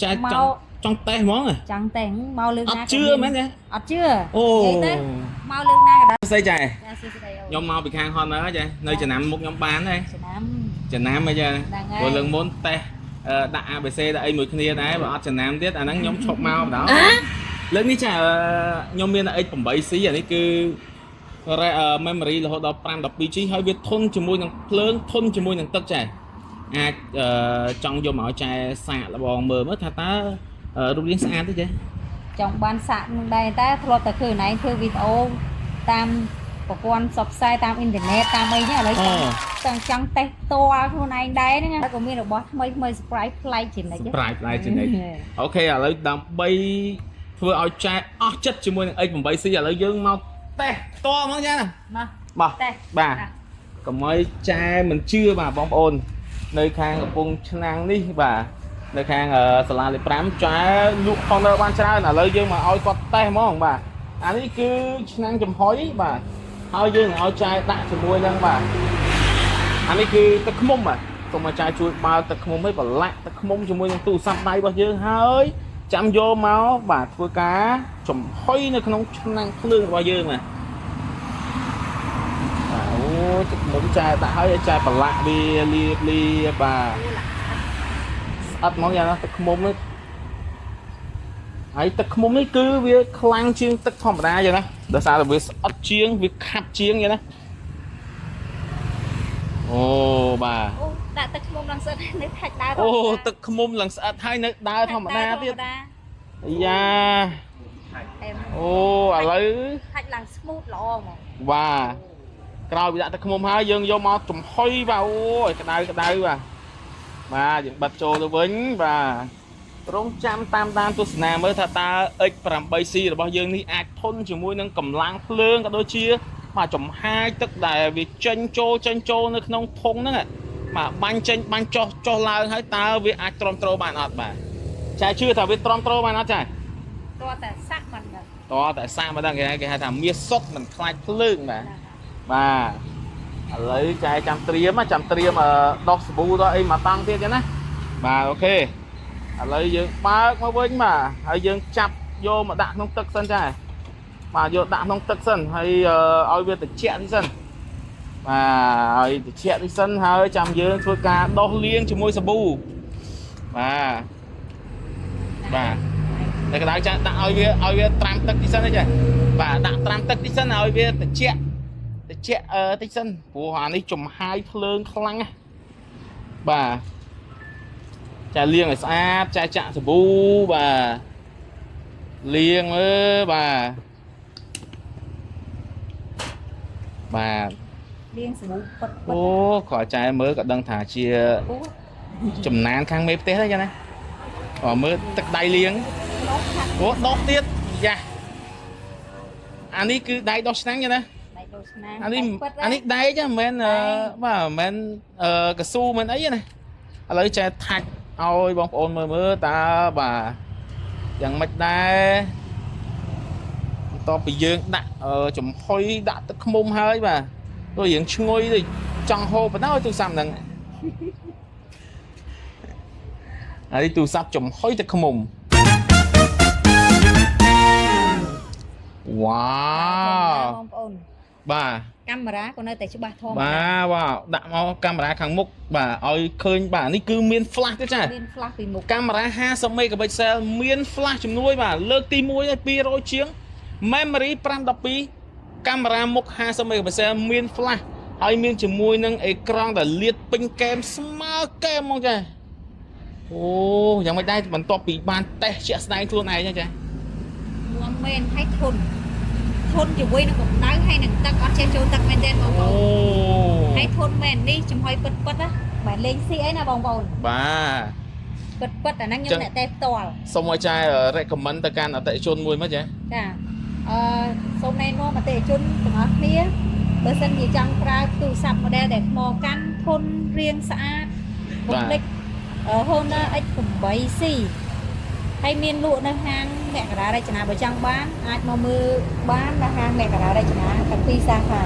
ចែក មក ចង់ចង់តេស្តហ្មងហ៎ ចង់តែមកលើកណា អត់ជឿមែនទេ អត់ជឿ អូ និយាយទៅមកលើកណាក៏ដោយ ស្អីចែ ចាសួស្តីអូន ខ្ញុំមកពីខាង Honor ចែនៅចំណាំមុខខ្ញុំបានទេ ចំណាំ ចំណាំអីចា ហ្នឹងហើយ ព្រោះលើកមុនតេស្តដាក់ ABC ដាក់អីមួយគ្នាដែរបើអត់ចំណាំទៀតអាហ្នឹងខ្ញុំឈប់មកបណ្ដោយលើកនេះចាខ្ញុំមាន X8C អានេះគឺ memory រហូតដល់ 512G ហើយវាធន់ជាមួយនឹងភ្លើងធន់ជាមួយនឹងទឹកចាអាចចង់យកមកឲ្យចែសាកល្បងមើលមើលថាតើរូបរាងស្អាតទេចា ចង់បានសាក់នឹងដែរតែធ្លាប់តែឃើញឯងធ្វើវីដេអូតាមប្រព័ន្ធផ្សព្វផ្សាយតាមអ៊ីនធឺណិតតាមអីហ្នឹងឥឡូវចង់ចង់ចង់តេស្តផ្ទាល់ខ្លួនឯងដែរហ្នឹងណាហើយក៏មានរបស់ថ្មីថ្មី surprise ប្លែកជានិច្ច surprise ប្លែកជានិច្ច OK ឥឡូវដើម្បីធ្វើឲ្យចែអស់ចិត្តជាមួយនឹង X8C ឥឡូវយើងមកតេស្តផ្ទាល់ហ្មងចាណា មក បាទ តេស្ត បាទកុំឲ្យចែមិនជឿបាទបងប្អូន នៅខាងកំពង់ឆ្នាំងនេះបាទនៅខាងសាលាលេខ5ចែលក់ Honor បានច្រើនឥឡូវយើងមកឲ្យគាត់តេស្តហ្មងបាទអានេះគឺឆ្នាំងចំហុយបាទហើយយើងនឹងឲ្យចែដាក់ជាមួយនឹងបាទអានេះគឺទឹកឃ្មុំបាទសូមឲ្យចែជួយបើកទឹកឃ្មុំឲ្យប្រឡាក់ទឹកឃ្មុំជាមួយនឹងទូរស័ព្ទដៃរបស់យើងហើយចាំយកមកបាទធ្វើការចំហុយនៅក្នុងឆ្នាំងភ្លើងរបស់យើងបាទ បាទអូទឹកមុំចែដាក់ហើយឲ្យចែប្រឡាក់វាលាបលាបបាទស្អិតហ្មងយ៉ាងណាទឹកឃ្មុំនេះហើយទឹកឃ្មុំនេះគឺវាខ្លាំងជាងទឹកធម្មតាយ៉ាងណាដោយសារតែវាស្អិតជាងវាខាប់ជាងយ៉ាងណាអូបាទ អូដាក់ទឹកឃ្មុំឡើងស្អិតនៅថាច់ដើរ អូទឹកឃ្មុំឡើងស្អិតហើយនៅដើរធម្មតាទៀតអាយ៉ាអូឥឡូវ ថាច់ឡើង smooth ល្អហ្មង បាទក្រោយពីដាក់ទឹកឃ្មុំហើយយើងយកមកចំហុយបាទអូយក្តៅក្តៅបាទបាទយើងបិទចូលទៅវិញបាទរងចាំតាមដានទស្សនាមើលថាតើ X8C របស់យើងនេះអាចធន់ជាមួយនឹងកម្លាំងភ្លើងក៏ដូចជាបាទចំហាយទឹកដែលវាចេញចូលចេញចូលនៅក្នុងធុងហ្នឹងបាទបាញ់ចេញបាញ់ចុះចុះឡើងហើយតើវាអាចទ្រាំទ្របានអត់បាទចែជឿថាវាទ្រាំទ្របានអត់ចែ តោះតែសាក់មិនដឹង តោះតែសាកមកដឹងគេហៅថាមាសសុទ្ធមិនខ្លាចភ្លើងបាទ បាទឥឡូវចែចាំត្រៀមចាំត្រៀមដោះសាប៊ូដោះអីមកតង់ទៀតចឹងណាបាទ OK ឥឡូវយើងបើកមកវិញបាទហើយយើងចាប់យកមកដាក់ក្នុងទឹកសិនចាបាទយកដាក់ក្នុងទឹកសិនហើយឲ្យវាត្រជាក់តិចសិនបាទឲ្យត្រជាក់តិចសិនហើយចាំយើងធ្វើការដោះលាងជាមួយសាប៊ូបាទបាទតែក្តៅចាដាក់ឲ្យវាឲ្យវាត្រាំទឹកតិចសិនទេចាបាទដាក់ត្រាំទឹកតិចសិនឲ្យវាត្រជាក់ តិចតិចសិនព្រោះអានេះចំហាយភ្លើងខ្លាំងណាស់បាទចាលាងឲ្យស្អាតចាចាក់សាប៊ូបាទលាងមើលបាទបាទ លាងសាប៊ូពិតពិត អូគ្រាន់ចែមើលក៏ដឹងថាជា អូ ចំណានខាងមេផ្ទះដែរចាណាអមើលទឹកដៃលាង ដោះខាត់ អូដោះទៀតយ៉ាអានេះគឺដៃដោះឆ្នាំងចាណា ដៃដោះឆ្នាំង អានេះ ពិត អានេះដែកហ្នឹងមិនមែនបាទមិនមែនកស៊ូមិនអីទេណាឥឡូវចែថាច់ឲ្យបងប្អូនមើលមើលតើបាទយ៉ាងម៉េចដែរបន្ទាប់ពីយើងដាក់ចំហុយដាក់ទឹកឃ្មុំហើយបាទដូចរៀងឈ្ងុយដូចចង់ហូបបណ្ដោយទូរស័ព្ទហ្នឹងអានេះទូរស័ព្ទចំហុយទឹកឃ្មុំវ៉ាវ បងប្អូន បាទ កាមេរ៉ាក៏នៅតែច្បាស់ធម្មតា បាទបាទដាក់មកកាមេរ៉ាខាងមុខបាទឲ្យឃើញបាទនេះគឺមាន flash ទៀតចា មាន flash ពីមុខ កាមេរ៉ា50 megapixel មាន flash ជំនួយបាទលើកទី1ហើយ200ជាង memory 512កាមេរ៉ាមុខ50 megapixel មាន flash ហើយមានជាមួយនឹងអេក្រង់ដែលលាតពេញកែមស្មើកែមហ្មងចាអូយ៉ាងម៉េចដែរបន្ទាប់ពីបានតេស្តជាក់ស្ដែងខ្លួនឯងហ្នឹងចា មួមមែនហើយធន់ធន់ជាមួយនឹងកម្ដៅហើយនឹងទឹកអត់ចេះចូលទឹកមែនទេបងប្អូ អូ នហើយធន់មែននេះចំហុយពិតពិតណាមិនលេងស៊ីអីណាបងប្អូន បាទ ពិតពិតអាហ្នឹងខ្ញុំអ្នកតេស្តផ្ទាល់ សូមឲ្យចែ recommend ទៅកាន់អតិថិជនមួយមកចា ចាអឺសូមណែនាំអតិថិជនទាំងអស់គ្នាបើសិនជាចង់ប្រើទូរស័ព្ទ model ដែលថ្មកាន់ធន់រាងស្អាតកុំភ្លេច Honor X8C ហើយមានលក់នៅហាងមករារចនាបើចង់បានអាចមកមើលបាននៅហាងមករារចនាទាំងពីរសាខា។